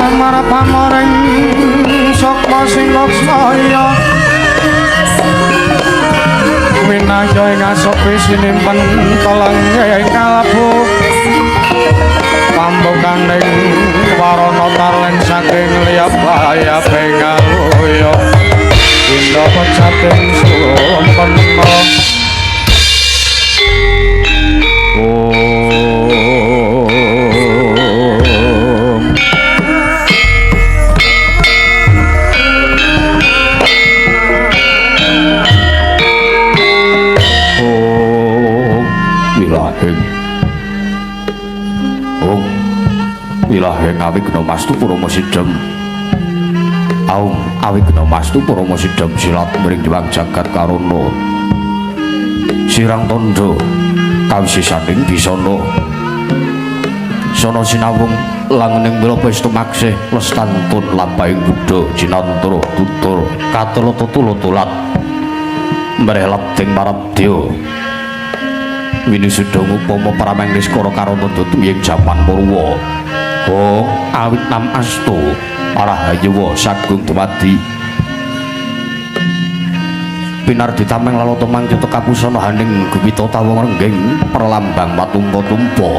samar pamoring sukma singoksmaya winaya ing asopi sinimpen telenge kalebu pambukaning warana tarlen saking liyabaya bengaluya indah pecating sumpena. Wilaheng awigna mastu purama sidhem. Aum awigna mastu purama sidhem silat mring Hyang jagat karana. Sirang tandha kawisisaning bisana. Sana sinawung langening mila pesta maksih lestantun lampahing buddha jinantra tutur katelata tulat. Mreh leding marabdya. Winisuda ngupama prameng niskara karana tumiyeng jaman Purwa. Oh, awit nam asto arahayewa sagung dumadi. Pinardi tameng lalata mangkita kapusana haning guwita tawung rengging perlambang matumpa-tumpa.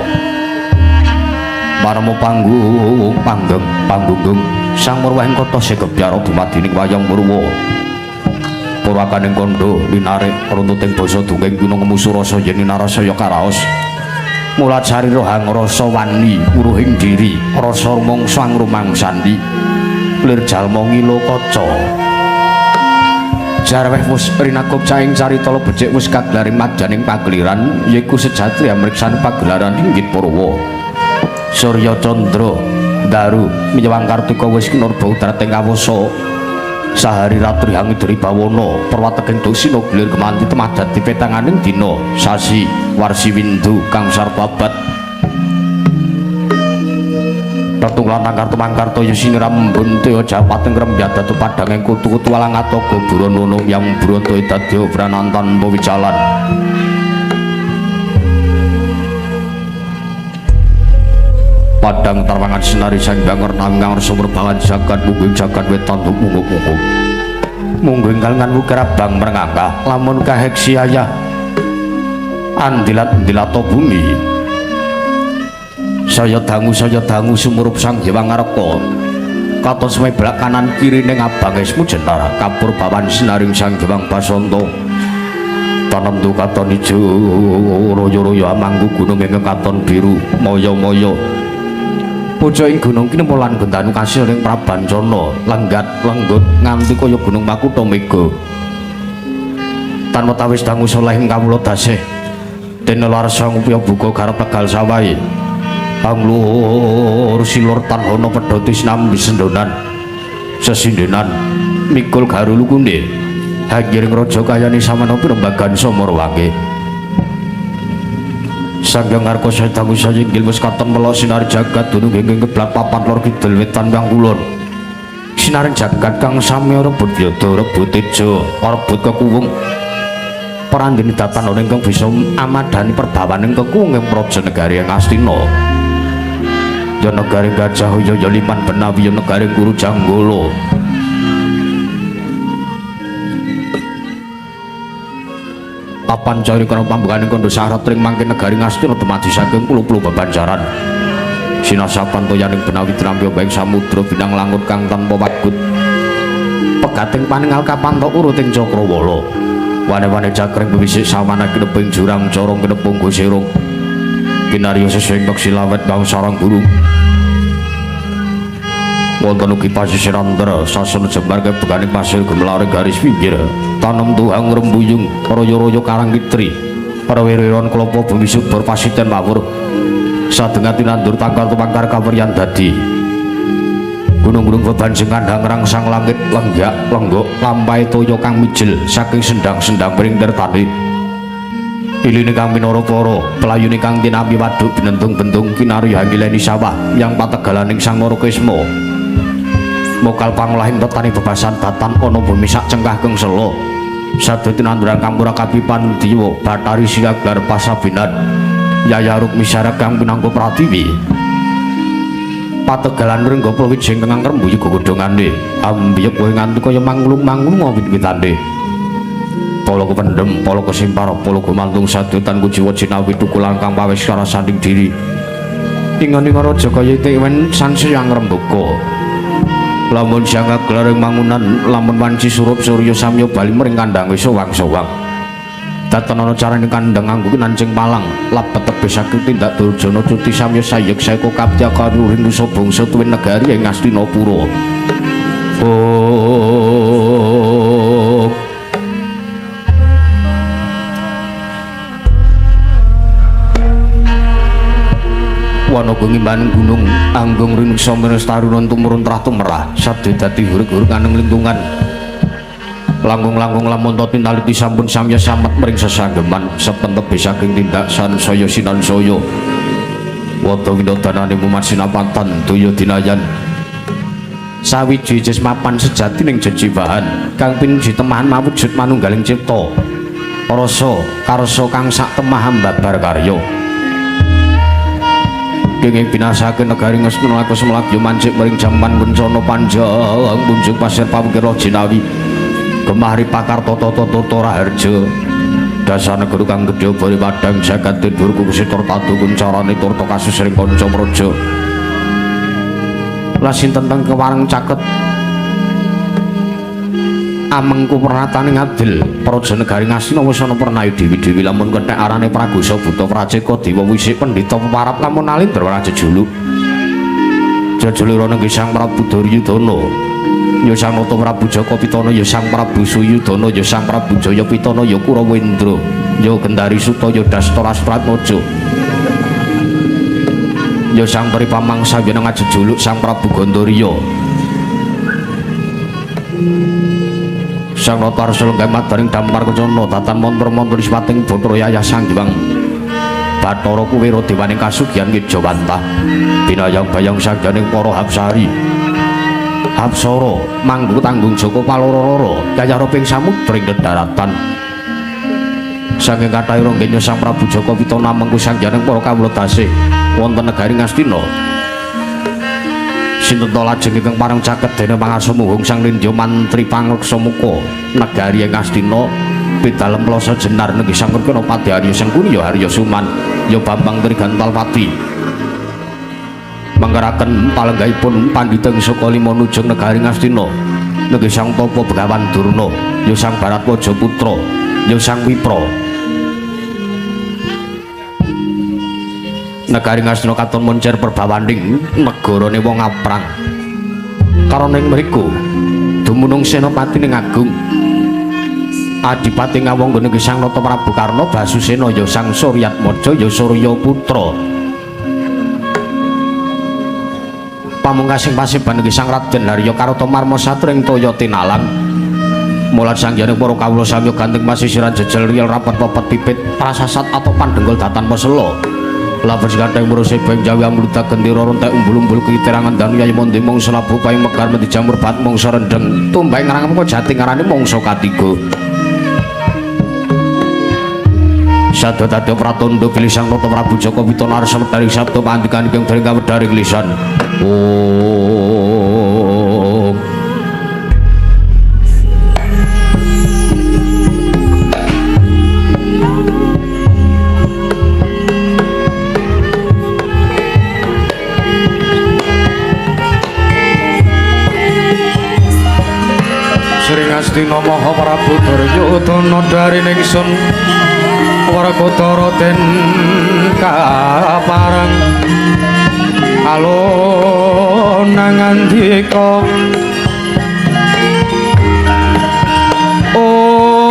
Marma panggung panggeng panggunggung sang murwahing kota segebyara dumadi ning wayang Purwa. Purwakaning kandha linarik runtuting basa dongeng pinangan musuh rasa yen narasaya karaos. Mula carira hangrasa wani wuruhing diri rasa rumangsa angrumangsani lir jalma ngilo kaca jarweh wus rinakup caing carita becik wus kagelaring madyaning pageliran yaiku sejati amriksan pagelaran inggit Purwa. Surya Candra Daru miwang Kartika wis kinurba udrating kawasa sahari ratri hangidri bawana perwateking dosina gilir gemanti temadati petanganing dina sasi warsi windu kang sarta abad tetung lanang kartu mangkarta yusini rambun teya japateng rembya datu padhanging kutu-kutu walang atoga buronono yang buronto dadya branantan pawijalan padang tarwangan sinari sang banger nanggang rasa merbangan jagat mungguing jagat wetan mungguk-mungguk mungguing kalengan wukir abang merengangkah lamun kaheksi ayah andilat-andilato bumi saya dangu sumurup sang Hyang Ngareka katon semeblak kanan kiri ning abang esmu jenara kapur bawan sinaring sang Hyang Basanta tanemtu katon ijo royo-royo amangku gunung ingkang katon biru moyo-moyo puja ing gunung kinempel lan gendanu kasil ing Prabancana lenggat lenggut nganti kaya gunung Makutha Mega tanpa tawis dangu saleh ing kawula dasih dene larsa ngupaya buka garap tegal sawahe panglur silur tanhana pedhoti sinambi sendonan sesindenan mikul garulu kunde hangiring raja kayane samana pirembagan samarwange Sang Hyang Ngarka dangu sayinggil wis katon melok sinar jagat dunung ing keblat papan lor kidul wetan kang kulon sinaring jagat kang sami rebut yada rebut teja rebut kekuwung prandene datan ana ingkang bisa amadani perbawaning kekuwung ing praja negari Ngastina ya negari Gajah ya ya Liman Benawi ya negari Guru Janggala papan cari kana pambukaning kandha syarat ring mangke negari Ngastina dumadi saking pulo-pulo bebanjaran sinasapan toyaning Benawi tinampi ing samudra binang langut kang tanpa wagut pegating paningal kapantok uruting cakrawala wane-wane cakring bewisik sawana kineping jurang corong kinepung gosirung kinarya sesing peksi lawet bang sarang burung wonten ugi pasisir antara sasana jembar kebeganing pasir gemelaring garis pinggir tanem tuhang rembuyung royo-royo karang kitri para wiro-wiron klopo bumi subur pasiten mawur sadengati nandur tangkar tumangkar kaweryan dadi gunung-gunung bebanjengan hangrangsang langit lenggak lenggok lampahe toya kang mijil saking sendang-sendang pring tirtane iline kang minara para pelayune kang tinampi waduk binentung-bentung kinarya hangileni sawah yang pategalaning Sang Narakisma mokal pangolahing tetani bebasan batan ana bumi sak cengkah keng sela sadaya tinanduran kang murah kapipan diwa Bathari Siagar pasabinan Yaya Rukmi Syarak kang pinangka pratiwi Pategalan Renggapa wijing kang rembuyu gegodhongane ambiyek kowe nganti kaya manglung-manglung wit-witane. Pala kependhem, pala kesimpar, pala gumantung sadutan kujiwa jinawi tukul kang pawis karasaning diri. Ing-ing raja kaya wen sansaya ngrembaka. Lamun siang kagelar ing mangunan, lamun wanci surup surya samya bali mring kandhang wis sowang-sowang. Datan ana carane kandhang nganggo nancing palang, labet tebih saking tindak durjana cuti samya sayek saeka kaptya karuring nusa bangsa tuwin negari ing Astinapura. Oh. Wanaga ngimban gunung anggung rinuksa minestarunan tumurun trah tumerah sabda dadi hurug-hurug aneng lingkungan langkung-langkung lamun to tinaliti sampun samya samet mring sesanggeman sepentebe saking tindak sansaya sinansaya wada winodanane mumat sinapatan daya dinayan sawiji jes mapan sejati ning jejiwahan kang pinuji temahan mawujud manunggaling cipta rasa karsa kang sak temah babar karya. Kenging binasake negari Ngastina laku semlabya mancik mring jaman kencana panjang kunjung pasir pawukira jinawi gemah ripakar tata tata raharja dasar negara kang gedhe bari padang jagat dhuwur kusi tur tadu kuncarane turta kasus ring kanca praja lah sinten teng kewareng caket amengku pernatane ngadil praja negari Ngastina wis ana pernayu dewi-dewi lamun kethek arane Pragosa Buta Praceka Dewa Wisik Pendhita Peparap lamun Alindra jejuluk jejuluk rono Sang Prabu Duryudana ya Sang Nata Prabu Jaka Pitana ya Sang Prabu Suyudana ya Sang Prabu Jaya Pitana ya Kurawendra ya Gendari Suta ya Dastara Astratmaja ya Sang Peri Pamangsa ya ngajejuluk Sang Prabu Gandariya Sang Nata Arsa lenggah madaring dampar kencana tatan mantra-mantra ispating Bathara Yayah Sang Hyang Bathara Kuwera dewaning kasugihan Wijawantah binayang bayang sangganing para hapsari Hapsara manggu tanggung jaka paloro-loro yayah roping samudra ing daratan saking kathah ranggenya Sang Prabu Jaka Pitana mengku sangganing para kawula dasih wonten negari Ngastina sinten ta lajeng ingkang pareng caket dene pangarsa muhung Sang Nindya Mantri Pangreksa Muka negari ing Astina pidalem Plasa Jenar nenggi Sang Kerkana Pati Arya Sengkuni ya Arya Suman ya Bambang Trigantalpati manggaraken palenggahipun pandhita ing saka lima nujung negari Ngastina nenggi Sang Tapa Begawan Durna ya Sang Baratwaja Putra ya Sang Wipra negari Ngastina katon moncer perbawaning negarane wong aprang karana ing mriku dumunung senopati ning agung adipati Ngawangga nggih Sang Nata Prabu Karna Basusena ya Sang Suryatmaja ya Surya Putra pamungkasing paseban nggih Sang Raden Harya Karata Marma Satria ing toya tinalang mulat sanggyaning para kawula samya ganteng pasisiran jejel riyel rapet pepet pipit prasasat atau pandenggol datan pesela labar sekadang muruse beng jawi amludak gendera rontek umbul-umbul kiterangan danu yayi mondi mongso labu paing megar mendi jamur bat mongso rendeng tumbang ngrang mengko jati ngarani mongso katiga sadha tadya pratandha bilih Sang Nata Prabu Jaka Pitana arsa medharing sabda pandikan ingkang dereng kawedharing lisan. Om. Sri Ngastina Maha Prabu Duryudana dari ningsun Werkudara den kapareng alun nangandika Ong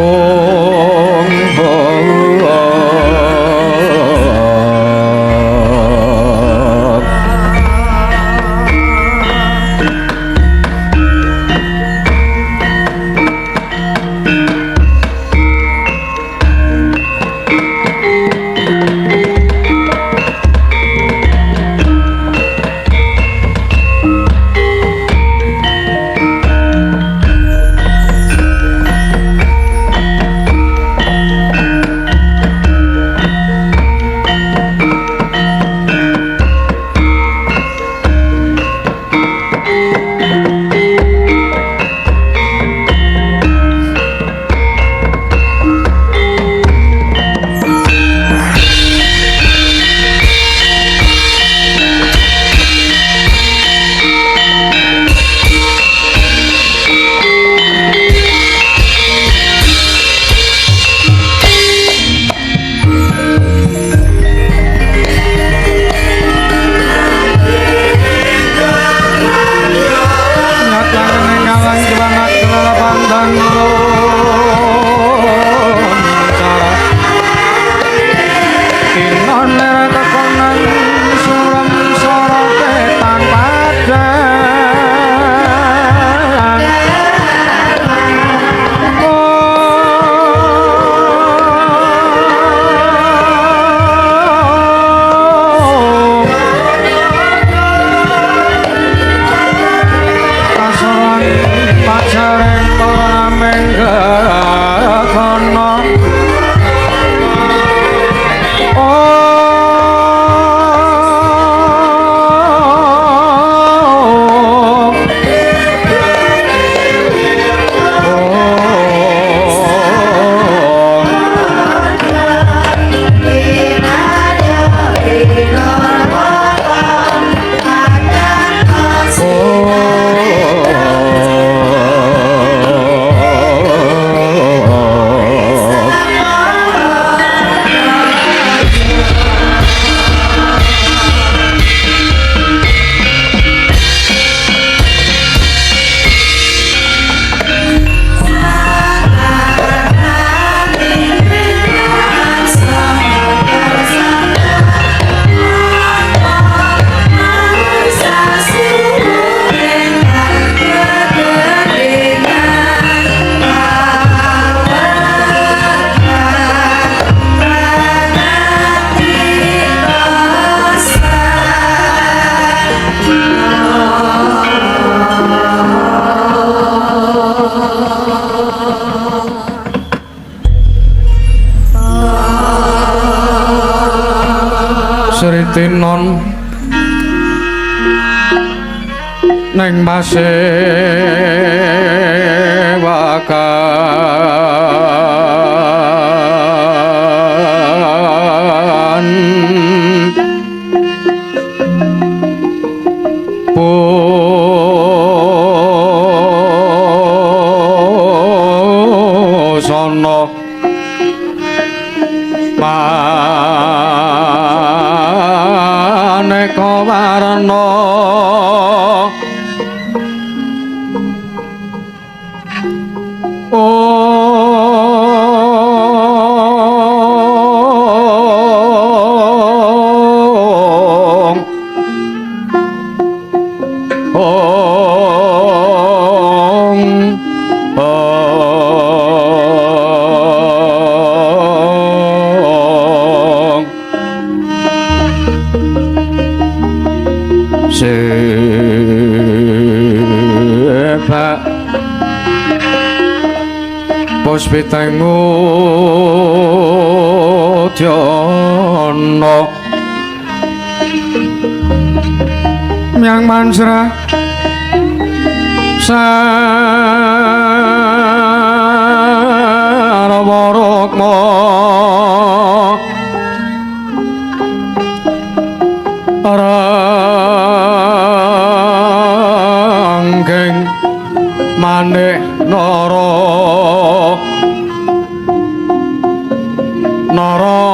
Ong Sritinon ning pasewakan busana maneka warna. Ong ong ong sebak puspiteng udyana myang manjra sarwa rukma ranggeng manik nara nara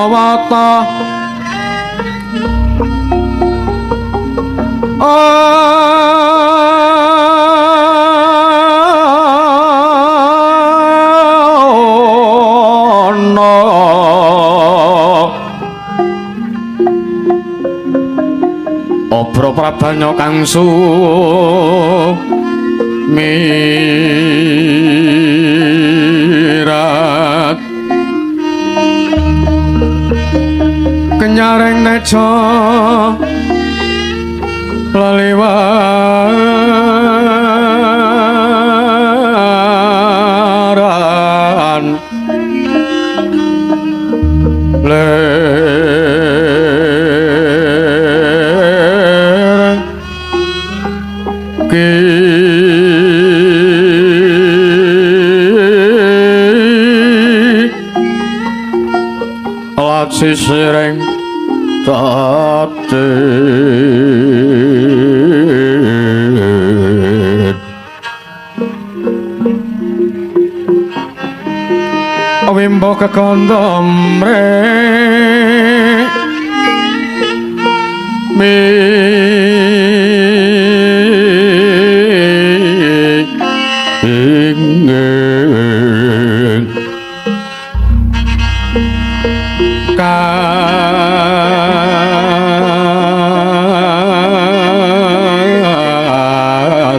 wata ana obra prabanya kang sumirat kenyareng nejo leliwaran ler ki lat sisireng tatin wimbo kekandha mre mi ing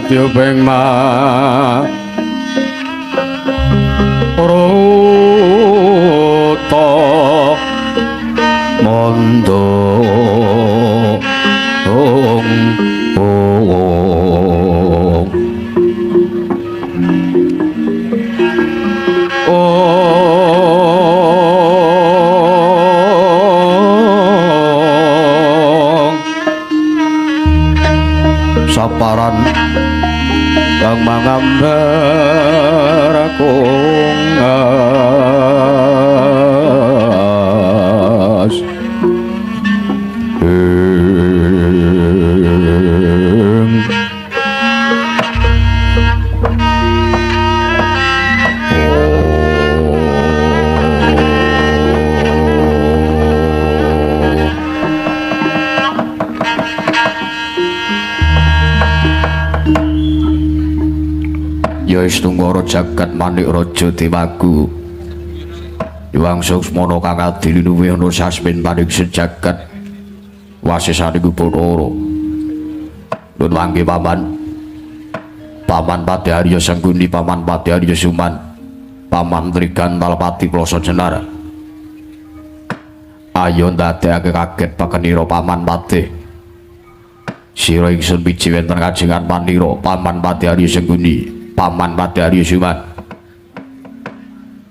katyubeng ma ruta mondo ong ong ong saparan kang mangambar kungas ing Ya Istunggara jagat manik raja dewaku. Iwang Suksmana kang adil luwih ana sasmin paring sejagat wasesane Bathara. Nun mangke paman. Paman Patih Arya Sengkuni, Paman Patih Arya Suman, Paman Trigantal Pati Plasa Jenar. Ayo ndadekake kaget pakenira Paman Patih. Sira ingsun biji wonten kajengan panira Paman Patih Arya Sengkuni, Paman Patih Arya Suman.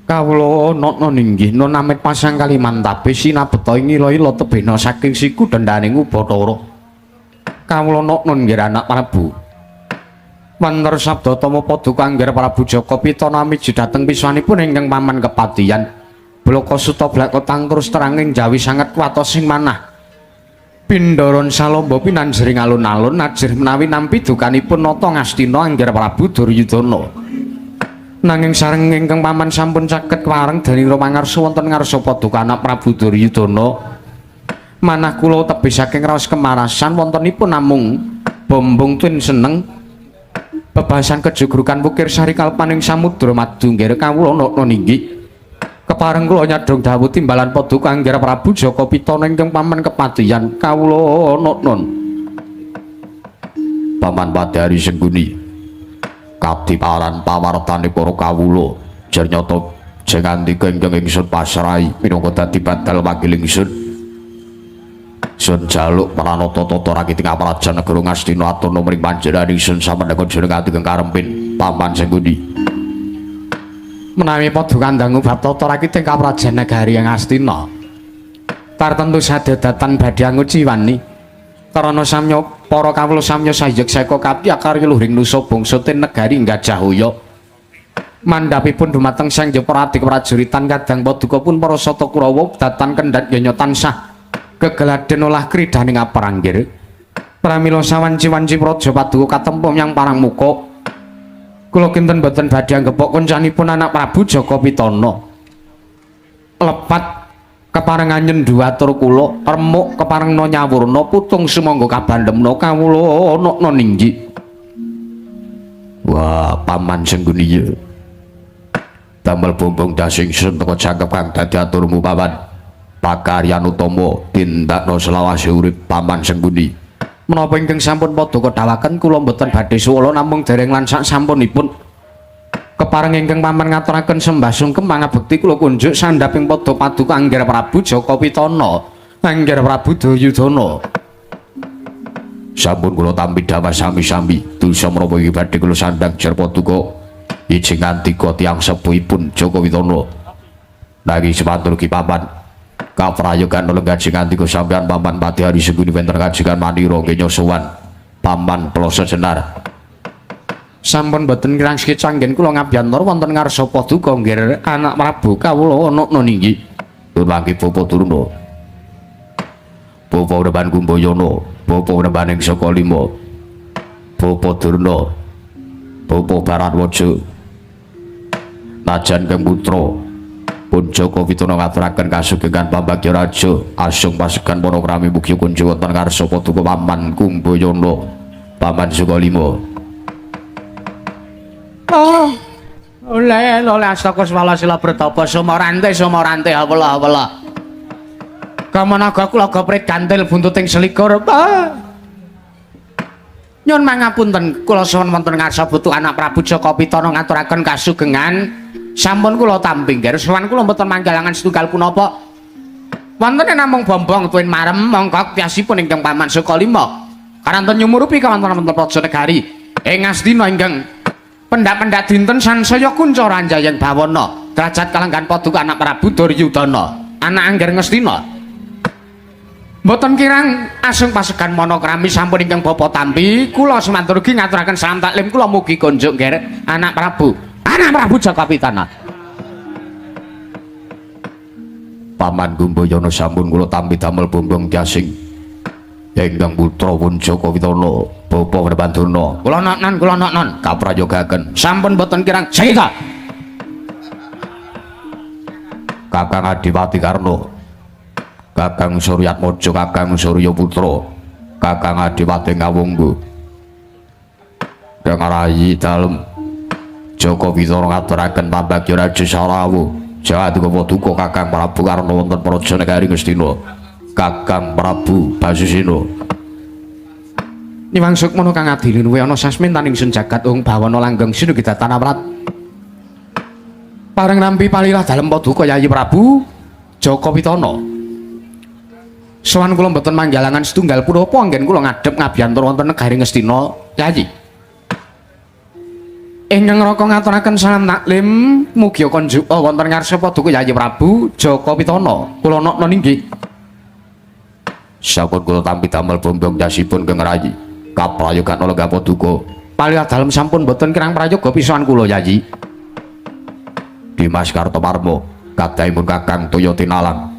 Kawula nana ninggih nun amit pasang kalimantabe sinabeta ing ila-ila tebena saking siku dendaning Ubathara. Kawula nana nggih anak Prabu. Wanter sabda tama paduka Angger Prabu Jaka Pitana miji dhateng piswanipun ingkang paman kepatihan. Blaka suta blaka tang terus terang ing jawi sanget kuwatos sing manah. Pindharan salamba pinanjering alun-alun ajrih menawi nampi dukanipun nata Ngastina Angger Prabu Duryudana. Nanging sareng ingkang paman sampun caket kepareng dening Romangarsa wonten ngarsa paduka anak Prabu Duryudana. Manah kula tebih saking raos kemarasan wontenipun namung bombong twin seneng bebasan kejugrukan wukir sari kalpaning samudra madu nggih kawula nana ninggih. Kepareng kula nyadhong dawuh timbalan paduka Angger Prabu Jaka Pitana ingkang paman kepatihan kawula nana. Paman Padari Sengguni kadiparan pawartane para kawula jer nyata jengandika ingkang ingsun pasrahi minangka dadi badal wakil ingsun. Sun jaluk pranata tata rakiting prajan negara Ngastina aturna mring panjenengan ingsun sameneika jeneng ati kang karempin Paman Sengguni. Menawi paduka dangu bab tata rakiting kaprajan negari Ngastina tartentu sadedatan badhe anguciwani karana samya para kawula samya sayek seka kapya karya luhring nusa bangsa ten negari Gajahaya. Mandhapipun dumateng Sang Jepara adik prajuritan kadang paduka pun para sata Kurawa datan kendhat yanya tansah gegeladen olah kridaning apranggir. Pramila sawanci-wanci praja paduka katempuh menyang parang muka. Kula kinten boten badhe anggepok koncanipun anak Prabu Jaka Pitana. Lepat keparengan nyendu atur kula, remuk keparengna nyawurna putung sumangga kabandemna kawula nana ninggi. Wah, Paman Sengguni ya. Damel bombong dasing sun teka jangkep kang dadi aturmu Paman. Pakaryan utama tindakna selawase urip Paman Sengguni. Menapa ingkang sampun paduka dawaken kula mboten badhe suwala namung dereng lan sak sampunipun. Kepareng ingkang paman ngaturaken sembah sungkem pangabekti kula kunjuk sandhaping padha paduka Angger Prabu Jaka Pitana, Angger Prabu Duryudana. Sampun kula tampi dawah sami-sami dosa menapa iki badhe kula sandhang jer paduka ijing ngandika tiyang sepuhipun Jaka Pitana. Nanging semantur ki Paman kaprayogan lenggah ngandika sampeyan Paman Padihari Sengguni wonten kajikan manira nggih sowan Paman Ploso Jenar. Sampun boten kirang sekecanggen kula ngabyantor wonten ngarsa paduka nggih anak Prabu kawula nana ninggi. Tur mangke Bapa Durna. Bapa Urepan Kumbayana, Bapa Urepaning Saka Lima. Bapa Durna. Bapa Baratwaja. Najan kang putra pun Jaka Pitana ngaturaken kasugengan pambagya raja asung pasegan panakrami mugi kunjuk wonten ngarsa paduka Paman Kumbayana, Paman Saka Lima. Oh, oleh oleh astaka swala sila bertapa sumorante sumorante awela awela. Kamanaga kula gopret gantil buntuting selikur. Ah. Nyun mangapunten kula suwun wonten ngarsa butuh anak Prabu Jaka Pitana ngaturaken kasugengan sampun kula tampi nggih sowan kula mboten manggalangan setunggal punapa. Wonten namung bombong tuwin marem mongko kiasipun ingkang Paman Saka Lima. Karanten nyumurupi kawonten wonten praja negari ing Ngastina ingkang pendak-pendak dinten sansaya kuncara anjayeng bawana derajat kalenggan paduka anak Prabu Duryudana anak Angger Ngastina. Mboten kirang asung pasegan manakrami sampun ingkang bapa tampi kula semantur ugi ngaturaken salam taklim kula mugi konjuk nggih anak Prabu Jaka Pitana. Paman Kumbayana sampun kula tampi damel bombong tiasing ingkang putra pun Jaka Pitana Bapa Wrepandurna. Kula noknon kula noknon kaprayogaken sampun boten kirang seka Kakang Adipati Karna, Kakang Suryatmaja, Kakang Surya Putra, Kakang Adipati Ngawunggu, Kang Rayi dalem Jaka Pitana ngaturaken pambagya raja sarawuh jagat paduka Kakang Prabu Karna wonten praja negari Ngastina, Kakang Prabu Basusena. Niwang sukmana kang adili luwe ana sasmintan ingsun jagat ung bawana langgeng sinugidatan awrat. Pareng nampi palilah dalem paduka Yayi Prabu Jaka Pitana. Sowan kula mboten manggalangan setunggal punapa anggen kula ngadhep ngabyantor wonten negari Ngastina Yayi. Ingkang raka ngaturaken salam taklim mugi konjuka wonten ngarsa paduka Yayi Prabu Jaka Pitana. Kula nokna inggih. Sampun kula tampi damel bombong dasipun Kang Rayi. Kaprayogan lenggah paduka. Palih dalem sampun boten kirang prayoga pisowan kula Yayi. Dimas Kartomarmo kadhahipun Kakang Toya Tinalang.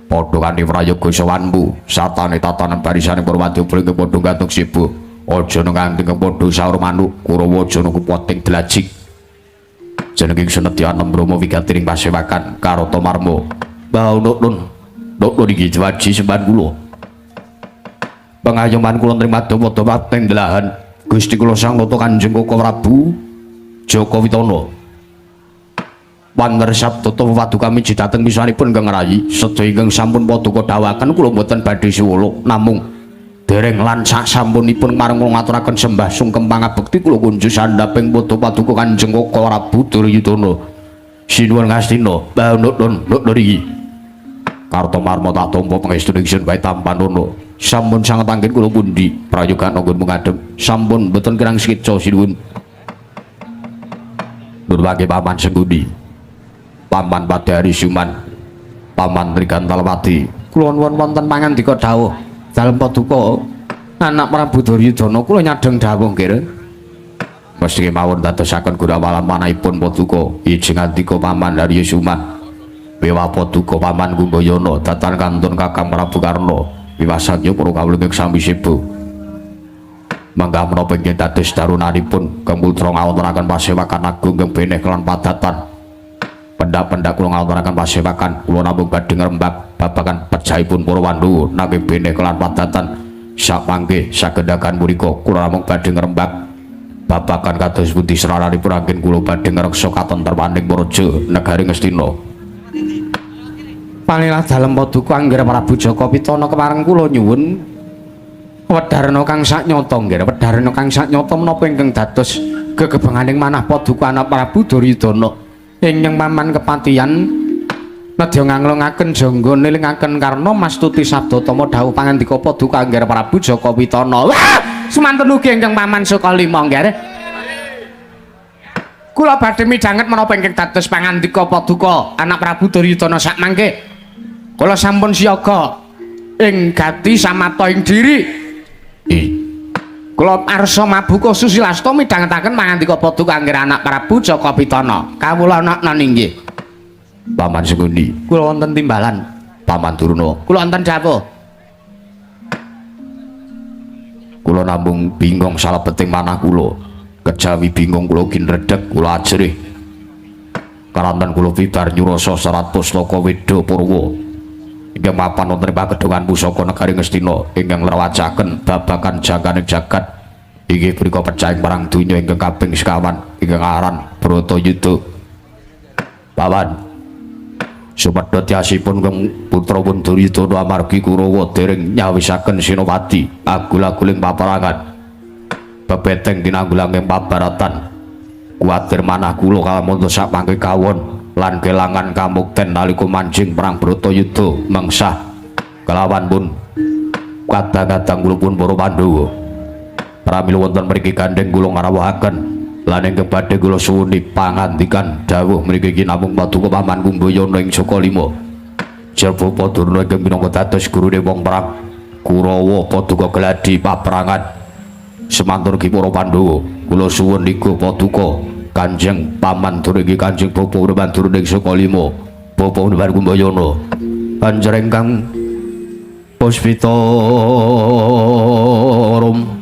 Padha kanthi prayoga sawanmu sartane tatanan barisane para wadya ingkang padha gantung sibu. Aja nganti padha saur manuk Kurawa aja nunggu poting dlajik. Jeneng ingsun Nedya Anom Brahma wigati ing pasewakan Kartomarmo. Mbah Nun Nun iki waji sembahan kula. Pangayoman kula nrima padha pating delahan Gusti kula Sang Nata Kanjeng Koko Prabu Jaka Witana. Wanger sabda paduka miji dhateng misanipun Kang Rayi sedaya ingkang sampun paduka dawuhaken kula mboten badhe siwula namung dereng lan sak sampunipun marang kula ngaturaken sembah sungkem pangabekti kula kunjuk sandhaping padha paduka Kanjeng Koko Prabu Duryudana. Sinuwun ngastina Mbah Nun Nun iki. Kartomarmo tak tampa pangestu ingsun bae tampanana. Sampun sanget anggen kula pundi prayoga anggon ngadhep sampun mboten kirang sekeca sinuwun. Nurwake Paman Sengkuni, Paman Padari Suman, Paman Trigantalwati. Kula nuwun wonten pangandika dawuh dalem paduka anak Prabu Duryudana kula nyadheng dawuh nggih. Mesti kemawon dadosaken gurawalan manahipun paduka ijing andika Paman Harya Suman. Wiwah paduka Paman Kumbayana datan kantun Kakang Prabu Karna. Wiwasanya para kawula ingkang sami sibu. Mangga menapa ingkang dados darunanipun Kang Putra ngawontenaken pasewakan agung ingkang beneh kelan padatan. Pendak-pendak kula ngawontenaken pasewakan kula namung badhe ngrembak babagan pejahipun para Pandhawa nanging beneh kelan padatan samangke sagendakan punika kula namung badhe ngrembak babagan kados pundi sraranipun anggen kula badhe ngreksa katentremaning praja negari Ngastina. Panilah dalem paduka Anggara Prabu Jaka Pitana kepareng kula nyuwun wedharna kang saknyata nggih, wedharna kang saknyata menapa ingkang dados gegebenganing manah paduka anak Prabu Duryudana ingkang paman kepatihan nedya nganglungaken jangga nilingaken karna mastuti sabda tama dawuh pangandika paduka Anggara Prabu Jaka Pitana. Wah, semanten ugi ingkang paman Sukalima nggih. Kula badhe midhanget menapa ingkang dados pangandika paduka anak Prabu Duryudana sakmangke. Kula sampun siaga ing gati samata ing diri. Kula arsa mabuka susilasta midhangetaken pangandika paduka Anggara anak Prabu Jaka Pitana. Kawula naknan inggih. Paman Sengkuni, kula wonten timbalan. Paman Durna, kula wonten dawuh. Kula namung bingung salebeting manah kula. Kejawi bingung kula ginredeg kula ajrih. Karanten kula bibar nyurasa serat pustaka Weda Purwa. Ingkang mapan wonten ing pagedhongan pusaka negari Ngastina ingkang ngrawajaken babagan jangkaning jagat. Inggih punika pecahing perang donya ingkang kaping sekawan ingkang aran Bratayuda. Paman sumedhot yasipun Kang putra pun Duryudana amargi Kurawa dereng nyawisaken senopati agul-aguling paperangan. Bebeteng tinanggulang ing pabaratan. Kuwatir manah kula kalamunta sakmangke kawon lan kelangan kamukten nalika manjing perang Bratayuda mengsah kelawan pun kadang-kadang kula pun para Pandhawa. Pramila wonten mriki gandheng kula ngrawuhaken lan ingkang badhe kula suwuni pangandikan dawuh mriki iki namung paduka Paman Kumbayana ing Sukalima. Jaba Durna ingkang minangka dados gurune wong perang Kurawa paduka gladi paperangan. Semantur ki para Pandhawa, kula suwun niku paduka Kanjeng Paman Durna iki Kanjeng Bapa Paman Durna ing Sukalima, Bapa Paman Kumbayana. Kanjeng ingkang Puspita Rum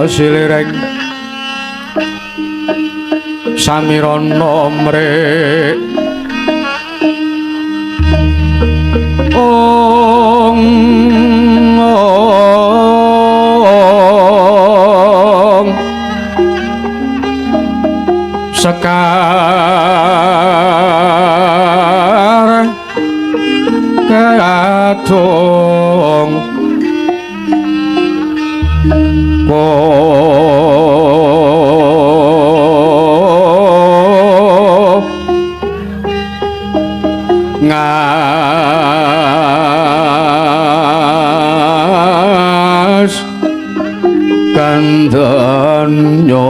kasilireng samirana mrek ong ong sekar kadung ko Andanya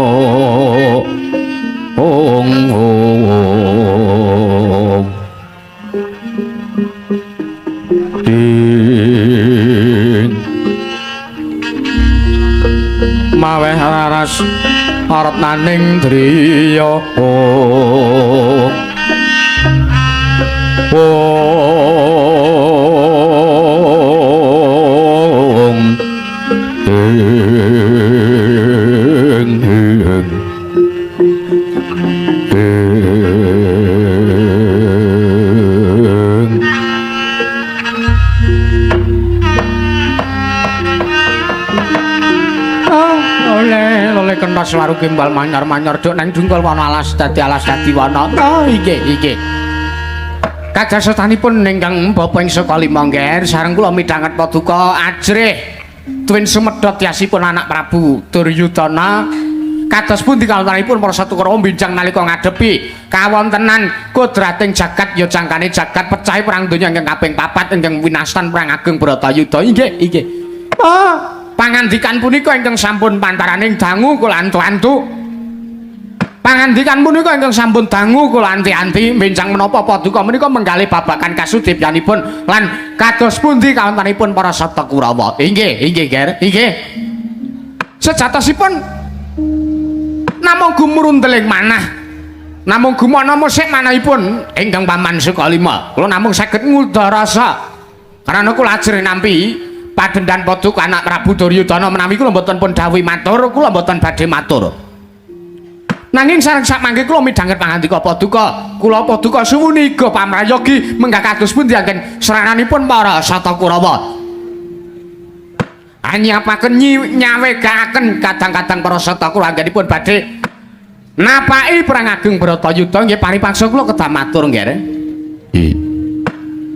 ong ong ding maweh raras aretnaning driya ong ong ing ing ing. Oleh oleh kentos waru gimbal manyor-manyor duk nang dungkul wana alas dadi alas dadi wana. Oh inggih inggih. Kajasetanipun ingkang bapa ing saka lima ngger sareng kula midhanget paduka ajrih tuwin sumedhot yasipun anak Prabu Duryudana kados pundi kawontenanipun para Satukara binjang nalika ngadepi kawontenan kodrating jagat ya jangkane jagat pecahe perang donya ingkang kaping papat ingkang winastan perang ageng Bharatayuda. Inggih inggih. Oh, pangandikan punika ingkang sampun pantaraning dangu kula antu-antu. Pangandikan punika ingkang sampun dangu kula anti-anti benjang menapa paduka menika menggalih babagan kasudipyanipun lan kados pundi kawontenanipun para Satakurawa. Inggih inggih Ger, inggih. Sejatosipun namung gumrundeling manah, namung gumana musik manahipun ingkang paman Sukalima. Kula namung saged ngudha rasa karena kula ajrih nampi padhendan paduka anak Prabu Duryudana menawi kula mboten pun dawuhi matur, kula mboten badhe matur. Nanging sareng samangke kula midhanget pangandika paduka, kula paduka suwuniga pamrayogi menggah kados pundi anggen seranganipun para Satakurawa. Anyapaken nyawegaaken kadang-kadang para Satakurawa anggenipun badhe napaki perang ageng Bharatayuda. Nggih paripaksa kula kedah matur nggih. Nggih.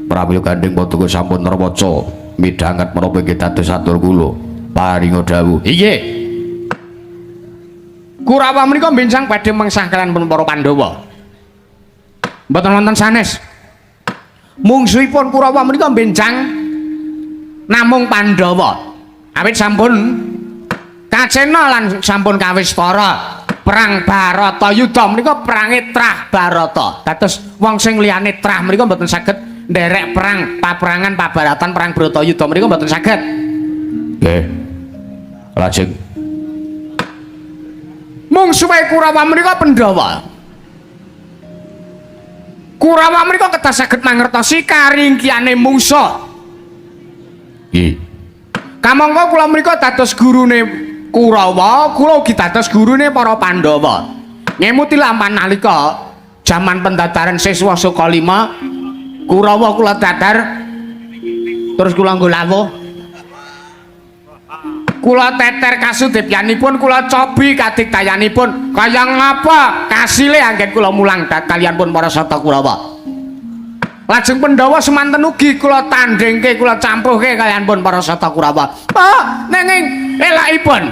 Prabu Gandeng paduka sampun nerwaca midhanget menapa inggih dados atur kula paringa dawuh. Inggih. Kurawa menika benjang badhe mengsah kaliyan pun para Pandhawa. Mboten wonten sanes. Mungsuhipun Kurawa menika benjang namung Pandhawa. Awit sampun kacena lan sampun kawistara perang Bharatayuda menika perange trah Bharata. Dados wong sing liyane trah menika mboten saged nderek perang paperangan pabaratan perang Bharatayuda menika mboten saged. Nggih. Lajeng mungsuhe Kurawa menika Pandhawa. Kurawa menika kedah saged mangertosi karingkiyane mungsuh. Nggih. Kamangka kula menika dados gurune Kurawa, kula ugi dados gurune para Pandhawa. Ngemuti lampahan nalika jaman pendadaran siswa Sukalima, Kurawa kula dadar terus kula nggo lawuh. Kula teter kasudipyanipun, kula cobi kadigdayanipun, kaya ngapa kasile anggen kula mulang kaliyan pun para Satakurawa. Lajeng Pandhawa semanten ugi kula tandhingke, kula campuhke kaliyan pun para Satakurawa. Oh, nanging elakipun,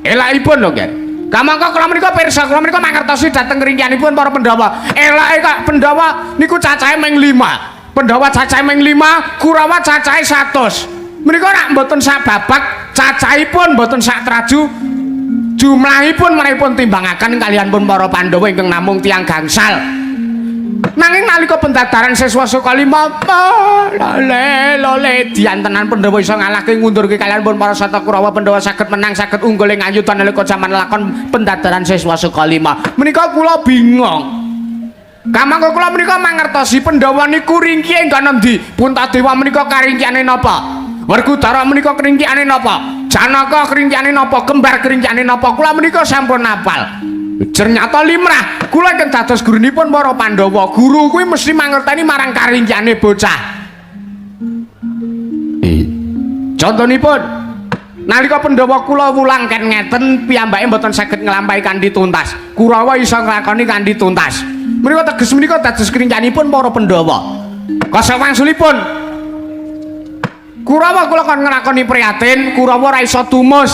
elakipun lho nggih. Kamangka kula menika pirsa, kula menika mangertosi dhateng ringkianipun para Pandhawa. Elake kok Pandhawa niku cacahe ming 5. Pandhawa cacahe ming 5, Kurawa cacahe 100. Menika rak mboten sak babak, cacahipun mboten sak traju, jumlahipun menipun timbangaken kaliyan pun para Pandhawa ingkang namung tiyang gangsal. Nanging nalika pendadaran siswa Sukalima, lole lole diantenan Pandhawa iso ngalahke ngundurke kaliyan pun para Satakurawa. Pandhawa saged menang, saged unggul ing ayuda nalika jaman lakon pendadaran siswa Sukalima. Menika kula bingung. Kamangka kula menika mangertosi Pandhawa niku ringkihe enggon endi? Puntadewa menika karingkiyane napa? Werkudara menika kringkiyane napa? Janaka kringkiyane napa? Kembar kringkiyane napa? Kula menika sampun hafal. Ternyata limrah kula ingkang dados gurunipun para Pandhawa. Guru kuwi mesti mangerteni marang karingkiyane bocah. Contonipun nalika Pandhawa kula wulang ken ngeten piyambake mboten saged nglampahi kanthi tuntas. Kurawa iso nglakoni kanthi tuntas. Menika teges menika dados kringkiyanipun para Pandhawa. Kosawangsulipun Kurawa kula kon nglakoni prihatin, Kurawa ora iso tumus.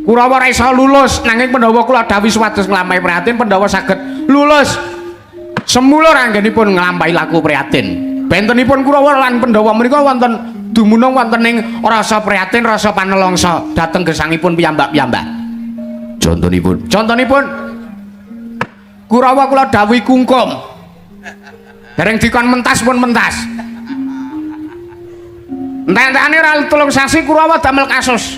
Kurawa ora iso lulus, nanging Pandhawa kula dawuhi supados nglampahi prihatin, Pandhawa saged lulus. Semulur anggenipun nglampahi laku prihatin. Bentenipun Kurawa lan Pandhawa menika wonten Dumunung wonten ing rasa prihatin, rasa panelongsa dhateng gesangipun piyambak-piyambak. Contonipun? Contonipun Kurawa kula dawuhi kungkum. Dereng dikon mentas pun mentas. Entek-entekane ora 3 sasi Kurawa damel kasus.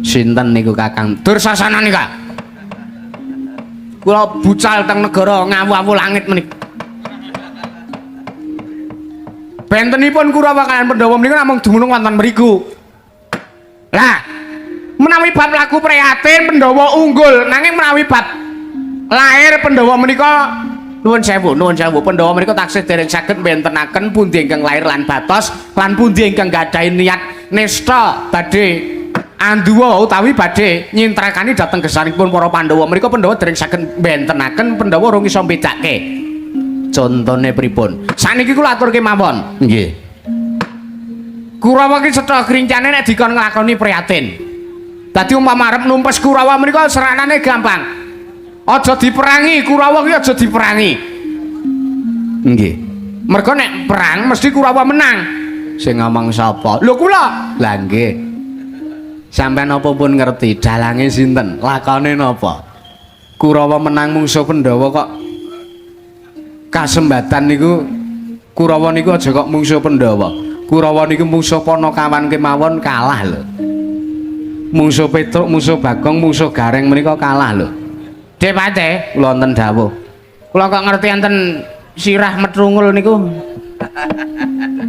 Sinten niku Kakang? Dursasana nika. Kula bucal teng negara ngawu-awu langit menika. Bentenipun Kurawa kaliyan Pandhawa menika namung dumunung wonten mriku. Lah, menawi bab laku prihatin Pandhawa unggul, nanging menawi bab lahir Pandhawa menika nuwun sewu, nuwun sewu, Pandhawa menika taksih dereng saged bentenaken pundi ingkang lahir lan batos lan pundi ingkang gadhahi niat nista badhe anduwa utawi badhe nyintrakani dhateng gesangipun para Pandhawa. Menika Pandhawa dereng saged bentenaken, Pandhawa urung iso mbedake. Contone pripun? Saniki kula aturke mawon. Nggih. Kurawa ki cetha grincane nek dikon nglakoni prihatin. Dadi umpama arep numpes Kurawa menika seranane gampang. Aja diperangi, Kurawa ki aja diperangi. Nggih. Mergo nek perang mesti Kurawa menang. Sing ngomong sapa? Lho kula. Lah nggih. Sampeyan apa pun ngerti dalange sinten, lakone napa? Kurawa menang mungsuh Pandhawa kok kasembatan niku. Kurawa niku aja kok mungsuh Pandhawa. Kurawa niku mungsuh Panakawan kemawon kalah lho. Mungsuh Petruk, mungsuh Bagong, mungsuh Gareng menika kalah lho. Dek Pate, kula wonten dawuh. Kula kok ngerti enten sirah metrungul niku.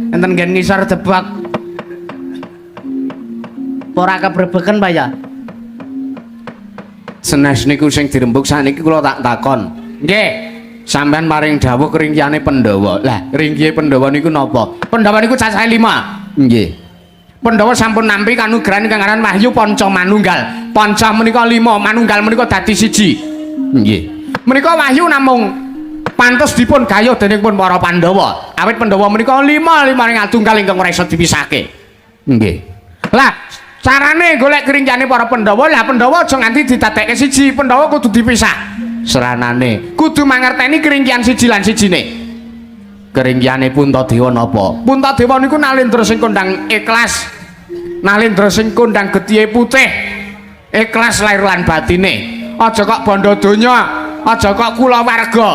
Enten nggen ngisor debak. Ora kebrebeken Pak ya? Senes niku sing dirembug sakniki kula tak takon. Nggih. Sampeyan paring dawuh keringkiyane Pandhawa. Lah, ringkiye Pandhawa niku napa? Pandhawa niku cacahe 5. Nggih. Pandhawa sampun nampi kanugrahan ingkang aran Wahyu Panca Manunggal. Panca menika 5, manunggal menika dadi 1. Nggih. Menika wahyu namung pantes dipun gayuh dening pun para Pandhawa. Awit Pandhawa menika 5 limane atunggal ingkang ora iso dipisahke. Nggih. Lah, carane golek keringkiyane para Pandhawa, lah Pandhawa aja nganti didadekke siji, Pandhawa kudu dipisah. Seranane kudu mangerteni keringkian siji lan sijine. Keringkiyane Puntadewa napa? Puntadewa niku nalendra sing kondang ikhlas. Nalendra sing kondang getihe putih. Ikhlas lahir lan batine. Aja kok bondo donya, aja kok kulawarga.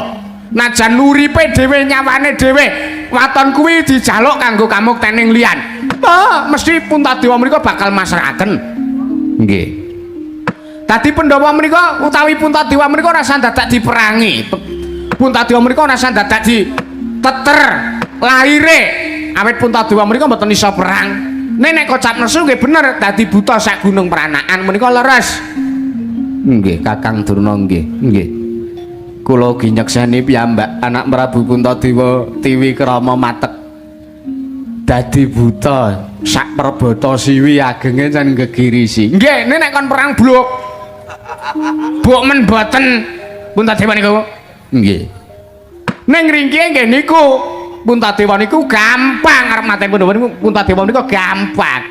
Najan uripe dhewe nyawane dhewe, waton kuwi dijaluk kanggo kamuktening liyan. Ah, mesti Puntadewa menika bakal masrahaken. Nggih. Dadi Pandhawa menika utawi Puntadewa menika ora usah dadak diperangi. Puntadewa menika ora usah dadak diteter lahire. Awit Puntadewa menika mboten iso perang. Nek nek kocap nesu nggih bener dadi buta sak gunung peranakan menika leres. Nggih, Kakang Durna nggih. Nggih. Kula ugi nyekseni piyambak anak Prabu Puntadewa Tiwikrama matek dadi buta sak perbata siwi agenge jan gegirisi. Nggih, nek kon perang bluk. Buk men boten Puntadewa niku. Nggih. Ning ringkihe nggih niku Puntadewa niku gampang arep mateni Pandhawa niku Puntadewa niku gampang.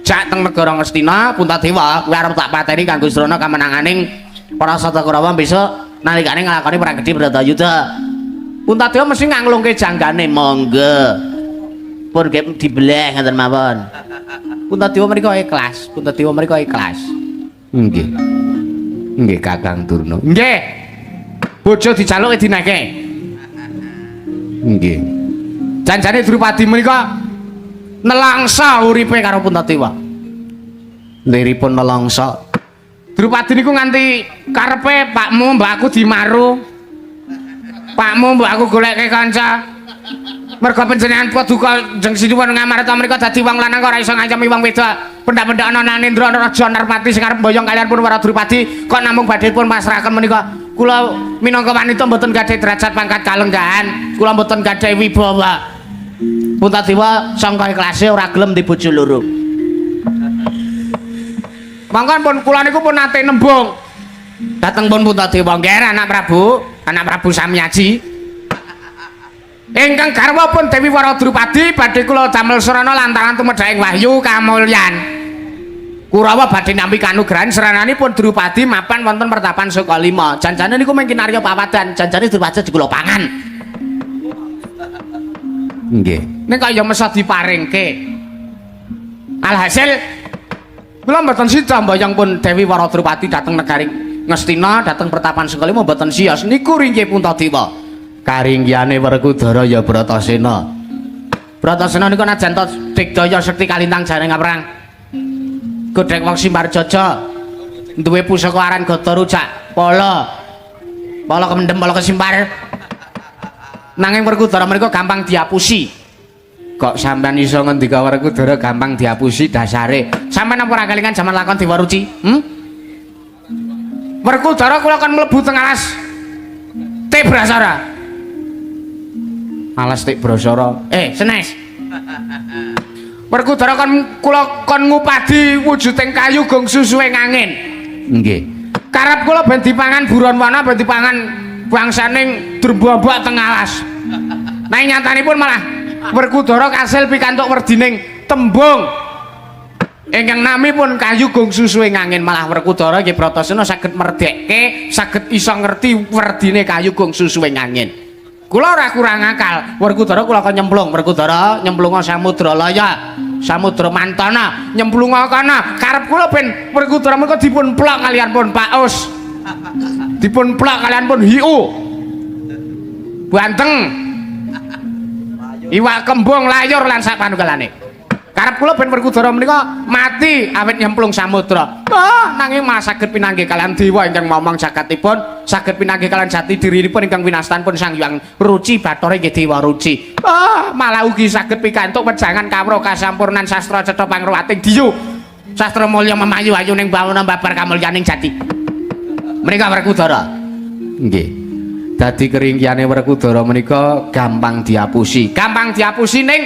Jak teng negara Ngastina Puntadewa kuwi arep tak pateni kanggo srana kamenanganing para Sata Kurawa besok nalikane nglakoni perang gedhe Bharatayuda. Puntadewa mesti nganglungke janggane monggo. Pun nggih dibeleh ngoten mawon. Puntadewa mriku ikhlas, Puntadewa mriku ikhlas. Nggih. Nggih Kakang Durna. Nggih. Bojo dijaluke dineke. Nggih. Janjane Drupadi menika nelangsa uripe karo Puntadewa. Liripun nelangsa. Drupadi niku nganti karepe pakmu mbakku dimaru. Pakmu mbakku goleke kanca. Mergo panjenengan paduka jeng sinuwun Ngamarta menika dadi wong lanang kok ora iso ngancami wong wedok. Pendak-pendak ana Nanendra ana Raja Narpati sing arep mboyong kaliyan pun para Drupadi kok namung badhe pun pasrahaken menika. Kula minangka wanita mboten gadhahi derajat pangkat kalenggahan, kula mboten gadhahi wibawa. Puntadewa sangka ikhlase ora gelem di bojo loro. Mangkon pun kula niku pun nate nembung. Dateng pun Puntadewa nggih anak Prabu Samyaji. Ingkang garwa pun Dewi Wara Drupadi badhe kula damel srana lantaran tumedhaking wahyu kamulyan. Kurawa badhe nampi kanugrahan srananipun Drupadi mapan wonten pertapan Sukalima. Janjane niku mung kinarya pawadan, janjane Drupadi kula pangan. Nggih. Ning kaya mesa diparingke. Alhasil kula mboten sida mboyong pun Dewi Waradrupati dhateng negari Ngastina, dhateng pertapan Sengkala mboten siyos niku ringkih Puntadewa. Karinggihane Werkudara ya Bratasena. Bratasena niku najan to digdaya sekti kalintang jaring perang. Godhek wong Simbarjaja duwe pusaka aran Gada Rujak, pala. Pala kemendhem, pala kesimpar. Nanging Werkudara menika gampang diapusi. Kok sampean iso ngendika Werkudara gampang diapusi dasare? Sampean apa ora kelingan jaman lakon Dewa Ruci? Hmm? Werkudara kula kon mlebu teng alas Tibrasara. Alas Tibrasara. Senes. Werkudara kon kula kon ngupadi wujuding kayu gong susuhe angin. Nggih. Karep kula ben dipangan buron wana, ben dipangan bangsaning drembambak teng alas. Nanging nyatanipun malah Werkudara kasil pikantuk werdining tembung ingkang nami pun kayu gong susuhe angin. Malah Werkudara nggih Bratasena saged merdekke, saged iso ngerti werdine kayu gong susuhe angin. Kula ora kurang akal. Werkudara kula kon nyemplung, Werkudara nyemplunga samudra laya, samudra mantana, nyemplunga kana. Karep kula ben Werkudara menika dipun plok kalian pun Paus. Dipun plok kalian pun hiu. Banteng. Iwak kembung layur lan sak panunggalane. Karep kula ben Werkudara menika mati awit nyemplung samudra. Ah, nanging malah saged pinanggih kalian dewa ingkang momong jagatipun, saged pinanggih kalian jati dirinipun ingkang winastan pun Sang Hyang Ruci Bathara inggih Dewa Ruci. Ah, malah ugi saged pikantuk wejangan kawruh kasampurnan sastra cetha pangruwating diyu. Sastra mulya memayu ayuning bawana babar kamulyaning jati. Menika Werkudara. Nggih. Dadi keringkihane Werkudara menika gampang diapusi. Gampang diapusi ning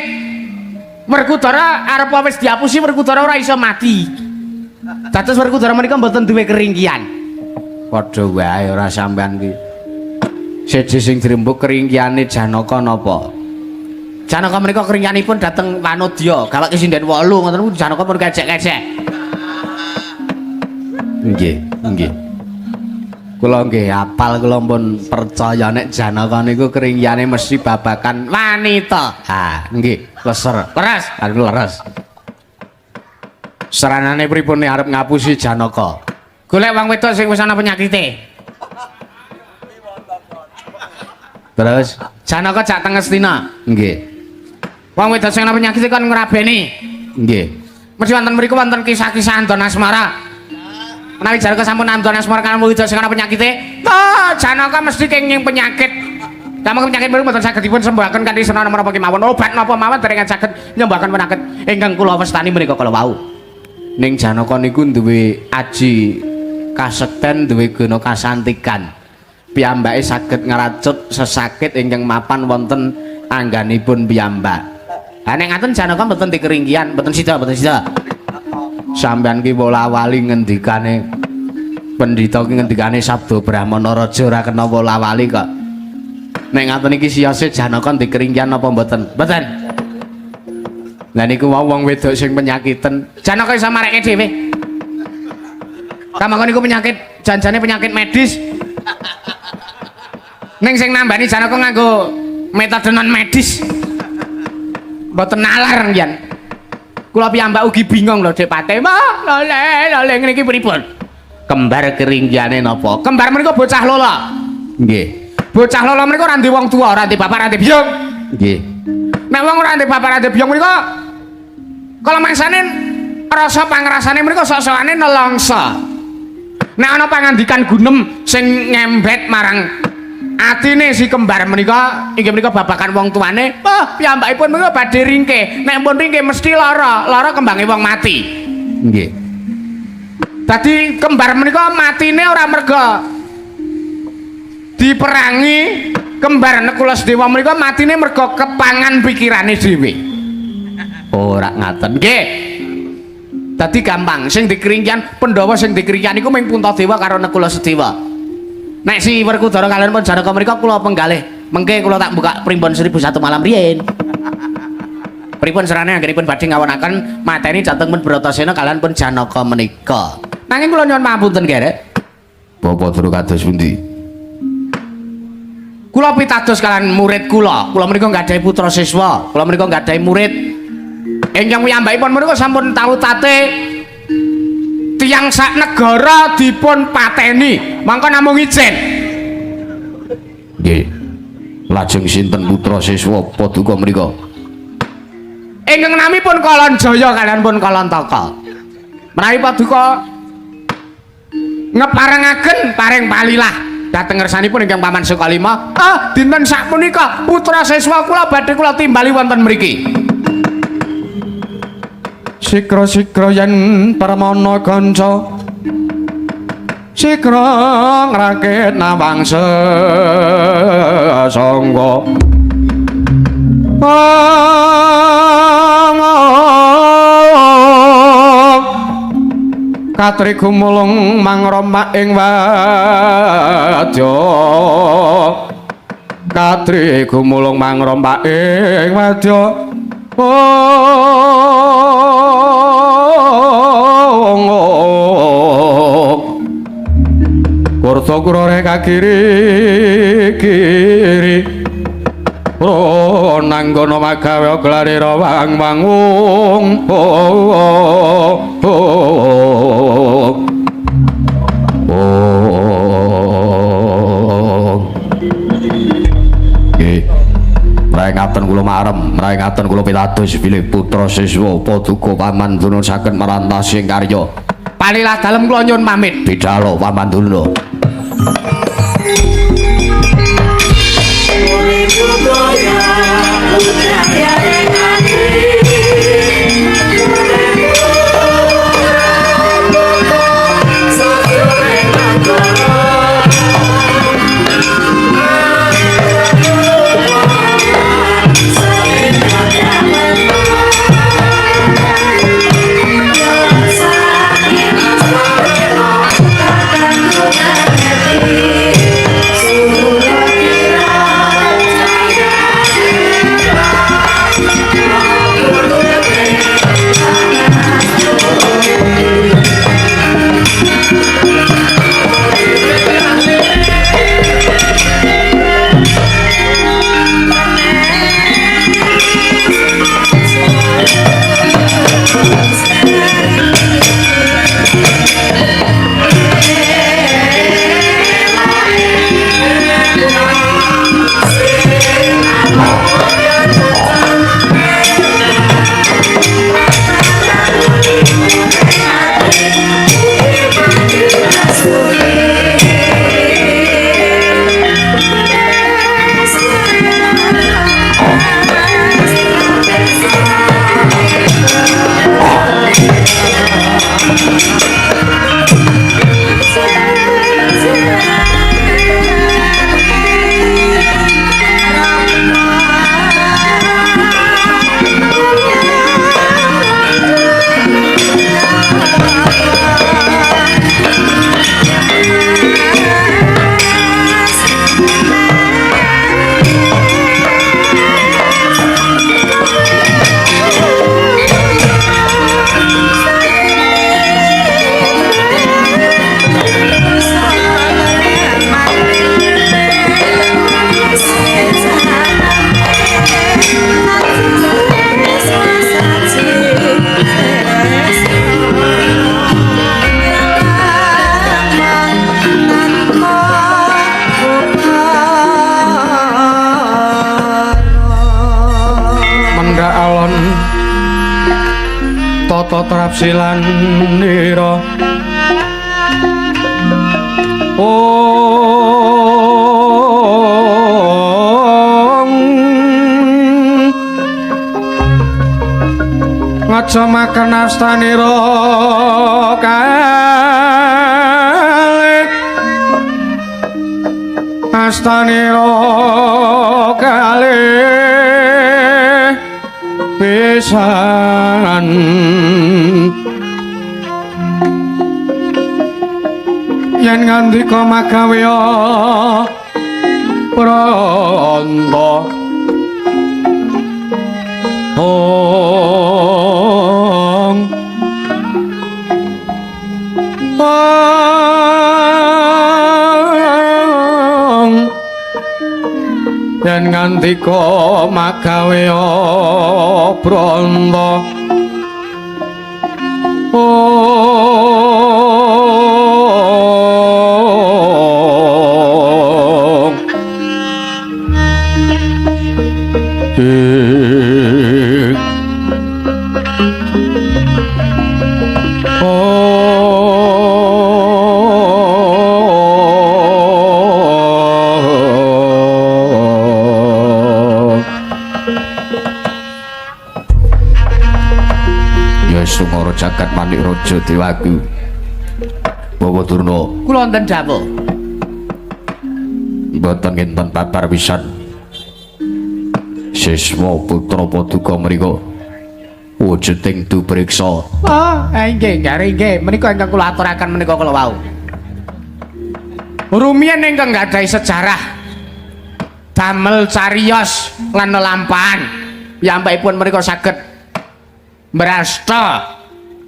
Werkudara arep wis diapusi Werkudara ora iso mati. Dados Werkudara menika mboten duwe keringkihan. Padha wae ora sampean ki. Siji sing dirembug keringkihane Janaka napa? Janaka menika keringkihanipun dhateng Wanodya, gawake sinden 8 ngoten niku Janaka pun kecek-kecek. Nggih, nggih. Kula nggih hafal, kula pun percaya nek Janaka niku keringkihane mesti babakan wanita. Ha, nggih, leser. Leres, Aduh leres. Seranane pripun nek arep ngapusi Janaka? Golek wong wedok sing wis ana penyakite. Terus Janaka jak teng Ngastina. Nggih. Wong wedok sing ana penyakite kon ngrabeni. Nggih. Mesti wonten mriku wonten kisah-kisah andon asmara. Menawi Janaka sampun andon asmara kan wong wedok sing ana penyakite, ah Janaka mesti kenging penyakit. Kamangka penyakit mriku mboten saged dipun sembuhaken kanthi srana menapa kemawon. Obat napa mawon dereng saged nyembuhaken penyakit ingkang kula wastani menika kala wau. Ning Janaka niku duwe aji kasekten, duwe guna kasantikan. Piyambake saged ngracut sesakit ingkang mapan wonten angganipun piyambak. Ha nek ngaten Janaka mboten dikeringkian, mboten sida, mboten sida. Sampeyan ki wola-wali ngendikane pendhita ki ngendikane sabda Brahmana raja ora kena wola-wali kok. Nek ngaten iki siyose Janaka dikeringkian apa mboten? Mboten. Lah niku wau wong wedok sing penyakiten. Janaka iso mareke dhewe. Kamangka niku penyakit janjane penyakit medis. Ning sing nambani Janaka nganggo metode non medis. Mboten nalar ngian. Kula piyambak ugi bingung lho Dik Pate. Wah, lole, lole ngene iki pripun? Kembar keringkiane napa? Kembar menika bocah lola. Nggih. Bocah lola menika ora ndek wong tuwa, ora ndek bapak, ora ndek biyung. Nggih. Nek wong ora ndek bapak, ora ndek biyung menika kala mangsane rasa pangrasane menika sok-sokane nelongso. Nek ana pangandikan gunem sing ngembet marang atine si kembar menika inggih menika babakan wong tuane, oh piyambakipun menika badhe ringkih. Nek pun ringkih mesti lara, lara kembange wong mati. Nggih. Dadi kembar menika matine ora merga diperangi, kembar Nekula Sedewa menika matine merga kepangan pikirane dhewe. Ora ngaten. Nggih. Dadi gampang sing dikeringkian Pandhawa sing dikeringkian iku mung Puntadewa karo Nekula Sedewa. Nek si Werkudara kalian pun Janaka menika kula penggalih. Mengke kula tak buka primbon 1001 malam riyin. Pripun serane anggenipun badhe ngawonaken mateni jateng pun Bratasena kalian pun Janaka menika. Nanging kula nyuwun pangapunten, Gerek. Bapak turu kados pundi? Kula pitados kalian murid kula. Kula menika nggadahi putra siswa, kula menika nggadahi murid. Ingkang piyambakipun menika sampun tau tate tiyang sak negara dipun pateni. Mangka namung ijen. Nggih. Lajeng sinten putra siswa paduka mriku? Ingkang namipun Kalanjaya kalian pun Kalantaka. Menawi paduka ngeparengaken paring palilah dhateng ngersanipun ingkang Paman Sukalima, dinten sakmenika putra siswa kula badhe kula timbali wonten mriki. Sikra-sikra yen permana kanca, sikra ngrakit nawang sesangga. Katri gumulung mangromak ing wadya, katri gumulung mangromak ing wadya. Kurta kurore kakiri kiri, nanggana magawe glare rawang wangung. Nggih. Mraingaten kula marem, mraingaten kula pitados bilih putra siswa paduka Paman Durna saged marantasi ing karya. Palilah dalem kula nyuwun pamit. Bidalo Paman Durna. Tata trapsilan nira ong ngaca makan astanira kalih astanira kalih pisan yen ngandika magawe pranta ong ong Andika magawe branta. Sungara jagat manik raja dewaku. Bawa Durna, Kula wonten dawuh. Mboten ngenten babar pisan. Siswa putra paduka mriku wujuding dupriksa. Oh, nggih, nggih, menika ingkang kula aturaken menika kula wau. Rumiyin ingkang gadhahi sejarah damel cariyos lan lelampahan piyambakipun menika saged mbrasta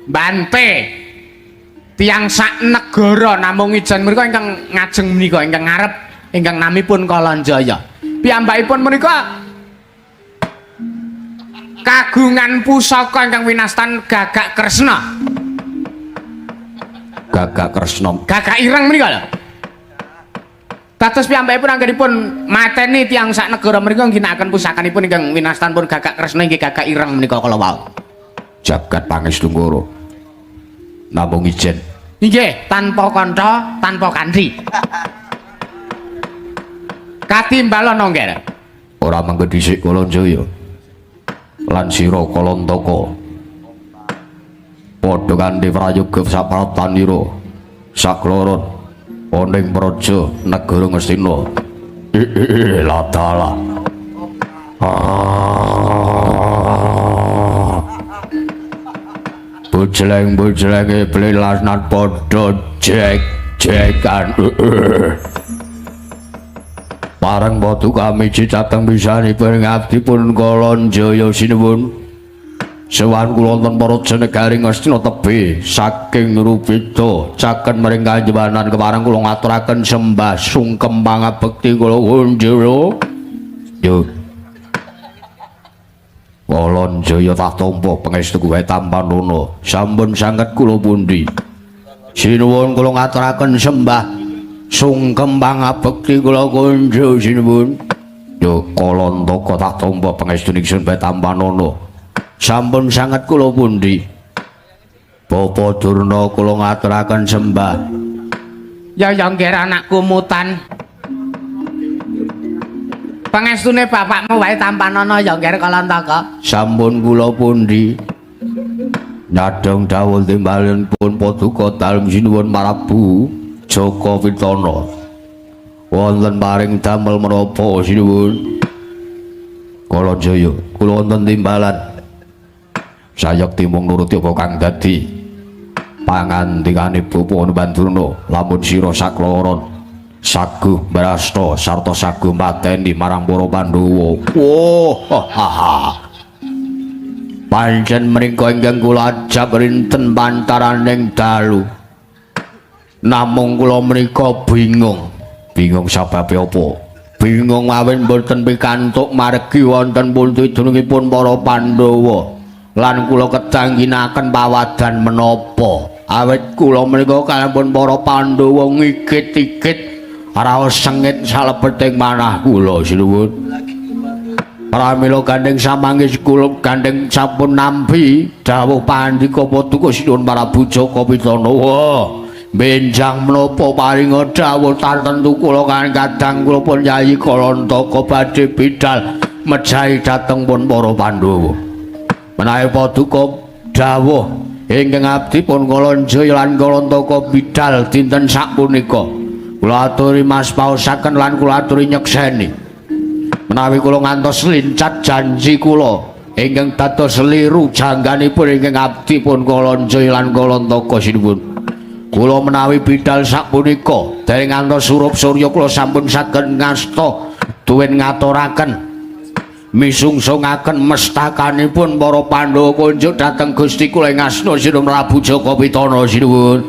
mbante tiyang sak negara namung ijen menika ingkang ngajeng menika ingkang ngarep ingkang namipun Kalanjaya. Piyambakipun menika kagungan pusaka ingkang winastan Gagak Kresna. Gagak Kresna. Gagak ireng menika lho. Dados piyambakipun anggenipun mateni tiyang sak negara menika ngginakaken pusakanipun ingkang winastan pun Gagak Kresna inggih Gagak ireng menika kala wau. Jagat pangestungkara. Namung ijen. Inggih, tanpa kanca, tanpa kanthi. Katimbalana nggih. Ora mangke dhisik Kalanjaya. Lan sira Kalantaka. Padha kanthi prayoga sapratanira sakloron ana ing praja negara Ngastina. Ladalah. Bojleng-bojlenge blelasnan padha jek-jekan. Pareng paduka miji cateng pisanipun ngabdi pun Kalanjaya sinuwun. Sowan kula wonten para negari Ngastina tebih saking Rubeda caken maring kanjemanan kepareng kula ngaturaken sembah sungkem pangabekti kula kunjula. Yo. Kalanjaya tak tampa pangestu kuwe tampanana sampun sanget kula pundi. Sinuwun kula ngaturaken sembah sungkem pangabekti kula kunjung sinuwun. Yo Kalantaka tak tampa pangestu ingsun bae tampanana sampun sanget kula pundi. Bapa Durna kula ngaturaken sembah. Ya ya nggih anakku mutan. Pangestune bapakmu wae tampanana ya nggih Kalantaka. Sampun kula pundi. Nyadong dawuh timbalanipun paduka dalem sinuwun Prabu Jaka Pitana. Wonten paring damel menapa sinuwun? Kalanjaya, kula wonten timbalan. Sayekti mung nuruti apa kang dadi pangandikane Bapa Hanuman lamun sira sakloron saguh mbrasta sarta saguh mateni marang para Pandhawa. Oh, ha. Pancen mriko ingkang kula ajab rinten pantaraning dalu. Namung kula mriko bingung. Bingung sababe apa? Bingung awit mboten pikantuk margi wonten pundi dunungipun para Pandhawa. Lan kula kedah ngginakaken pawadan menapa? Awit kula menika kalampun para Pandhawa ngikit-ikit raos sengit salebeting manah kula sinuwun. Pramila gandeng samangis kula gandeng sampun nampi dawuh pandika paduka sinuwun Prabu Jaka Pitana. Wah, benjang menapa paringa dawuh tartentu kula kadang kula pun Yayi Kalantaka badhe bidal mejahi dhateng pun para Pandhawa. Menawi paduka dawuh ingkang abdi pun Kalanjaya lan Kalantaka bidal dinten sapunika. Kula aturi mas paosaken lan kula aturi nyekseni. Menawi kula ngantos lincat janji kula ingkang dados liru jangganipun ingkang abdi pun Kalanjaya lan Kalantaka sinuwun. Kula menawi bidal sapunika dereng ngantos surup surya kula sampun saged ngasta duwen ngaturaken misungsungaken mestakanipun para Pandhawa kunjuk dhateng Gusti kula ing asna sinuwun Prabu Jaka Pitana sinuwun.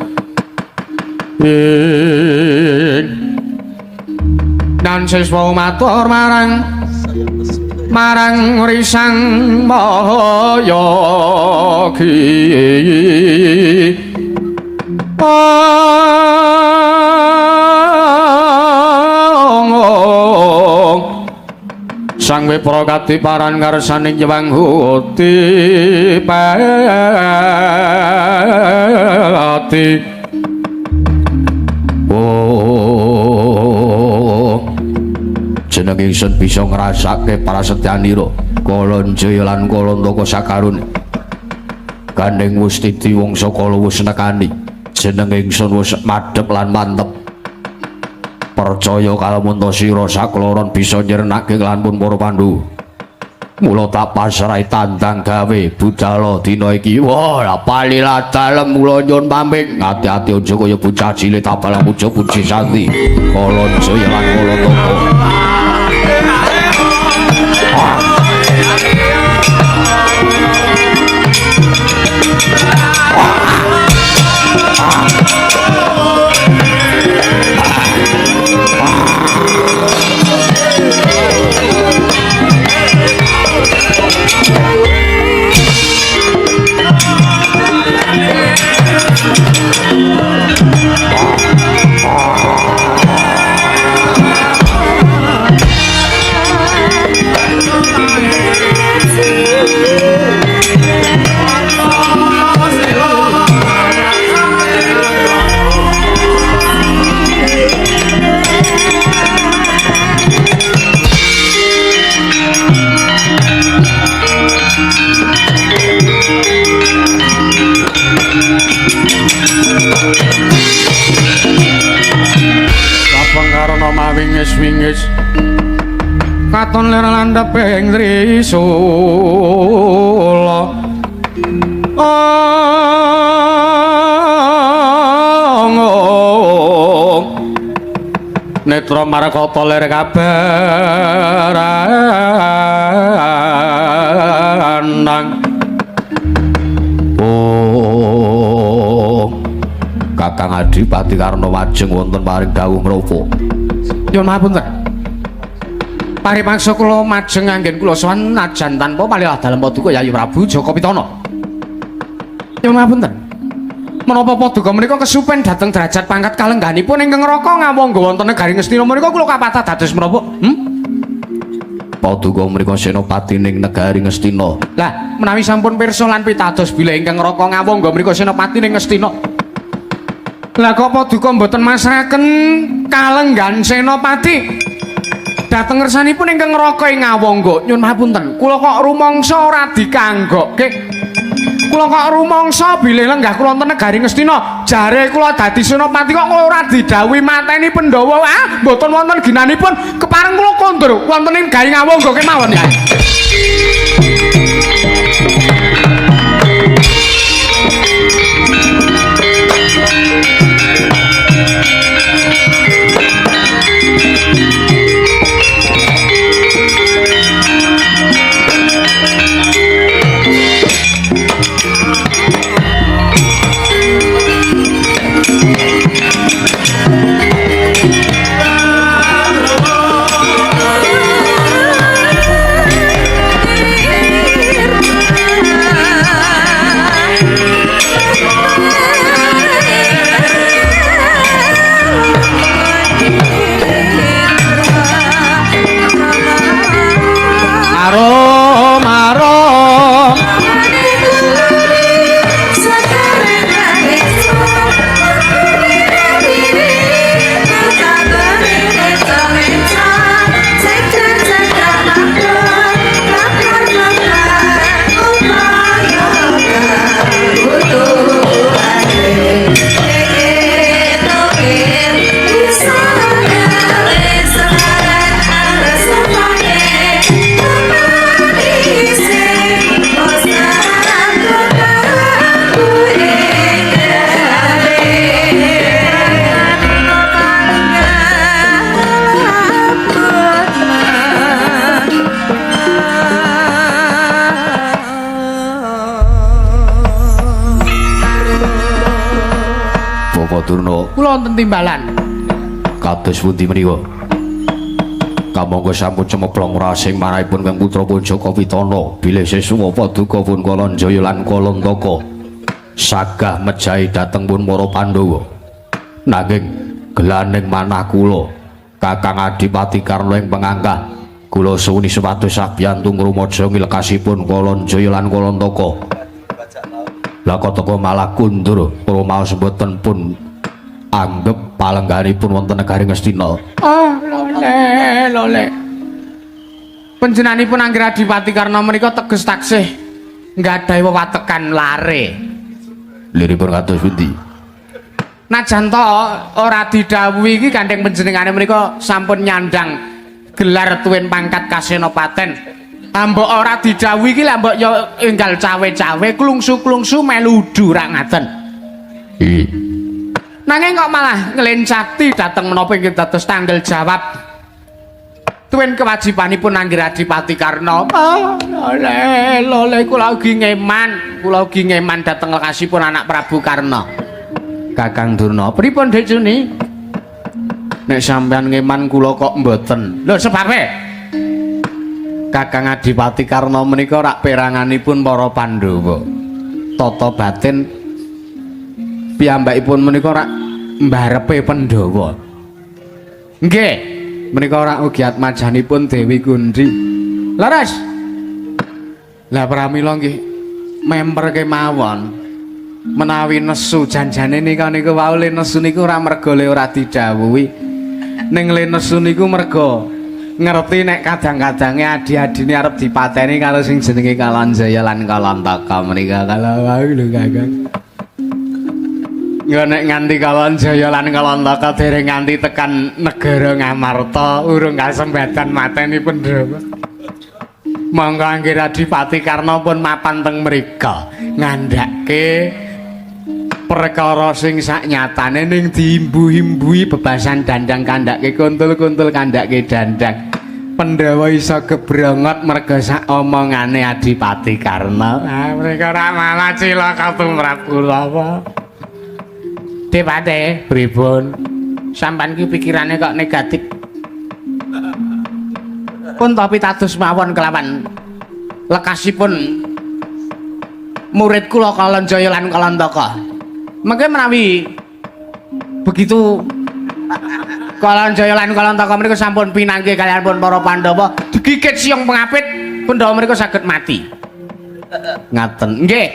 Nan siswa matur marang Marang risang Mahayagi. Sang Wipra kadiparan ngarsaning Hyang Huti Pati. Oh, jeneng ingsun bisa ngrasake prasetyanira Kalanjaya lan Kalantaka sakarone. Gandeng wustiti wangsa kala wis nekani, jeneng ingsun wis madhep lan mantep. Percaya kalamunta sira sakloron bisa nyirnake lan pun para Pandhu. Mula tak pasrahi tandang gawe budala dina iki. Wah, la palila dalem mula nyun pamit. Ati-ati aja kaya bocah cilik tabalang puja puji santi. Kalanjaya lan Kalantaka. Wingis-wingis katon lir landheping trisula. Netra markata lir kabaranang. Oh, Kakang Adipati Karna majeng wonten paring dawuh ngrapa? Nyuwun mahapunten. Paripaksa kula majeng anggen kula sowan najan tanpa palilah dalem paduka Yayi Prabu Jaka Pitana. Nyuwun mahapunten. Menapa paduka menika kesupen dhateng derajat pangkat kalengganipun ingkang neraka ngawangga wonten negari Ngastina menika kula kapatah dados menapa? Paduka menika senopati ning negari Ngastina. Lah, menawi sampun pirsa lan pitados bilih ingkang neraka ngawangga menika senopati ning Ngastina. Lah kok paduka mboten masraken kalenggan senopati dhateng ngersanipun ingkang neraka ing Ngawangga. Nyuwun mahapunten, kula kok rumangsa ora dikanggokke. Kula kok rumangsa bilih lenggah kula wonten negari Ngastina, jare kula dadi senopati kok ora didhawuhi mateni Pandhawa. Ah, mboten wonten ginanipun kepareng kula kondur wonten ing negari Ngawangga kemawon ya. Durna. Kula wonten timbalan. Kados pundi menika? Kamangka sampun cemeplong rasing manahipun kang putra pun Jaka Pitana bilih sesuwa paduka pun Kalanjaya lan Kalantaka sagah mejahi dhateng pun para Pandhawa. Nanging gelaning manah kula Kakang Adipati Karna ing pengangkah kula suwuni supados sabiyantu ngrumaja ngilekasipun Kalanjaya lan Kalantaka. Lah kataka malah kundur rumaos mboten pun anggep palengganipun wonten negari Ngastina. Oh, lole, lole. Panjenenganipun Angger Adipati Karna menika teges taksih nggadahi wewatekan lare. Liripun kados pundi? Najan to ora didhawuhi iki gandeng panjenengane menika sampun nyandang gelar tuwin pangkat Kasenopaten. Ambok ora didhawuhi iki lha mbok ya enggal cawe-cawe klungsu-klungsu melu udu ra ngaten. Nggih. Nanging kok malah nglencati dhateng menapa ingkang dados tanggel jawab tuwin kewajibanipun Angger Adipati Karna. Oh, lole, lole kula ugi ngeman, kula ugi ngeman dhateng lekasipun anak Prabu Karna. Kakang Durna, pripun Dik Juni? Nek sampean ngeman kula kok mboten. Lho sebabe? Kakang Adipati Karna menika rak peranganipun para Pandhawa. Tata batin piyambakipun menika rak mbarepe Pandhawa. Nggih, menika rak ugi atmajanipun Dewi Kundhi. Leres. Lah pramila nggih memper kemawon. Menawi nesu janjane nika niku wau le nesu niku ora merga le ora didhawuhi. Ning le nesu niku merga ngerti nek kadang-kadange adi-adine arep dipateni karo sing jenenge Kalanjaya lan Kalantaka menika kala wau lho Kakang. Engko nek nganti Kalanjaya lan Kalantaka dereng nganti tekan negara Ngamarta urung kasembatan mateni Pandhawa. Monggo Angger Adipati Karna pun mapan teng mrika ngandhake perkara sing saknyatane ning diimbu-imbui bebasan dandang kandhake kuntul-kuntul kandhake dandang. Pandhawa iso gebrongot merga sak omongane Adipati Karna. Ah mereka ora malah cilaka tumrap kula. Depate pripun? Sampeyan ki pikirane kok negatif. Pun to pitados mawon kelawan lekasipun murid kula Kalanjaya lan Kalantaka. Mengke menawi begitu Kalanjaya lan Kalantaka menika sampun pinanggih kaliyan pun para Pandhawa, digigit siung pengapit, Pandhawa menika saged mati. Ngaten. Nggih.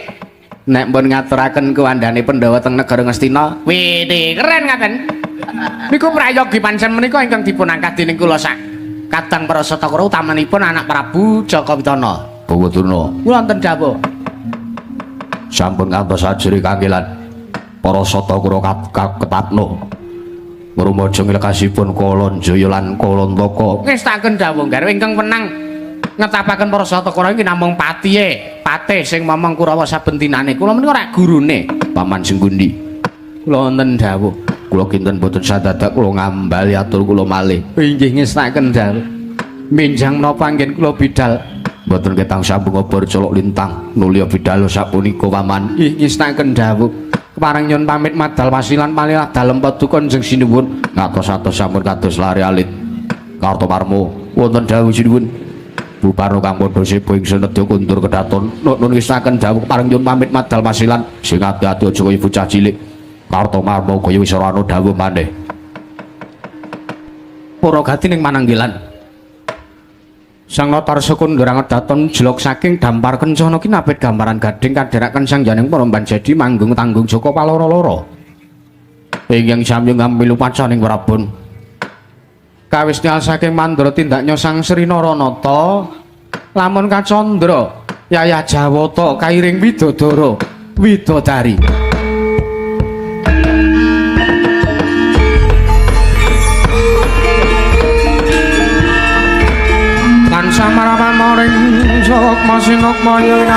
Nek pun ngaturaken kuwandane Pandhawa teng negara Ngastina, wih, keren ngaten. Niku prayogi pancen menika ingkang dipun angkat dening kula sak kadang para Satakara utamanipun anak Prabu Jaka Pitana. Bawa Durna. Kula wonten dawuh. Sampun ngantos ajri kanggelan para Satakara ketatno. Ngrumaja nglekasipun Kalanjaya lan Kalantaka. Ngestaken dawuh garwa ingkang wenang ngetapaken para Satakara iki namung patihe, patih sing momong Kurawa saben dinane. Kula menika ora gurune. Paman Senggundi. Kula wonten dawuh. Kula kinten boten sadadak kula ngambali atur kula malih. Inggih ngestaken dawuh. Minjang menapa anggen kula bidal? Mboten ketang sambung obor colok lintang nulya bidal sapunika paman. Inggih ngestaken dawuh. Kepareng nyun pamit madal wasilan palih dalem paduka Kanjeng Sinuwun. Ngatos-atos sampun kados lari alit. Kartomarmo wonten dawuh sinuwun. Buparno kang padha sepo ingsun nedya kundur kedaton. Nun ngestaken dawuh kepareng nyun pamit madal wasilan sing ati-ati aja kaya bocah cilik. Kartomarmo kaya wis ora ana dawuh maneh. Para gati ning mananggilan. Sang Natarsa kundurang daton jelok saking dampar kencana kinapit gambaran gading kadheraken sang janing para banjadi manggung tanggung Jaka paloro-loro. Ingkang samyung ngambil upacaning Prabon. Kawis nial saking mandra tindaknya Sang Sri Naranata lamun kacandra yayah Jawata kairing widodara widodari. Tansah marapan maring sukma sinukma yen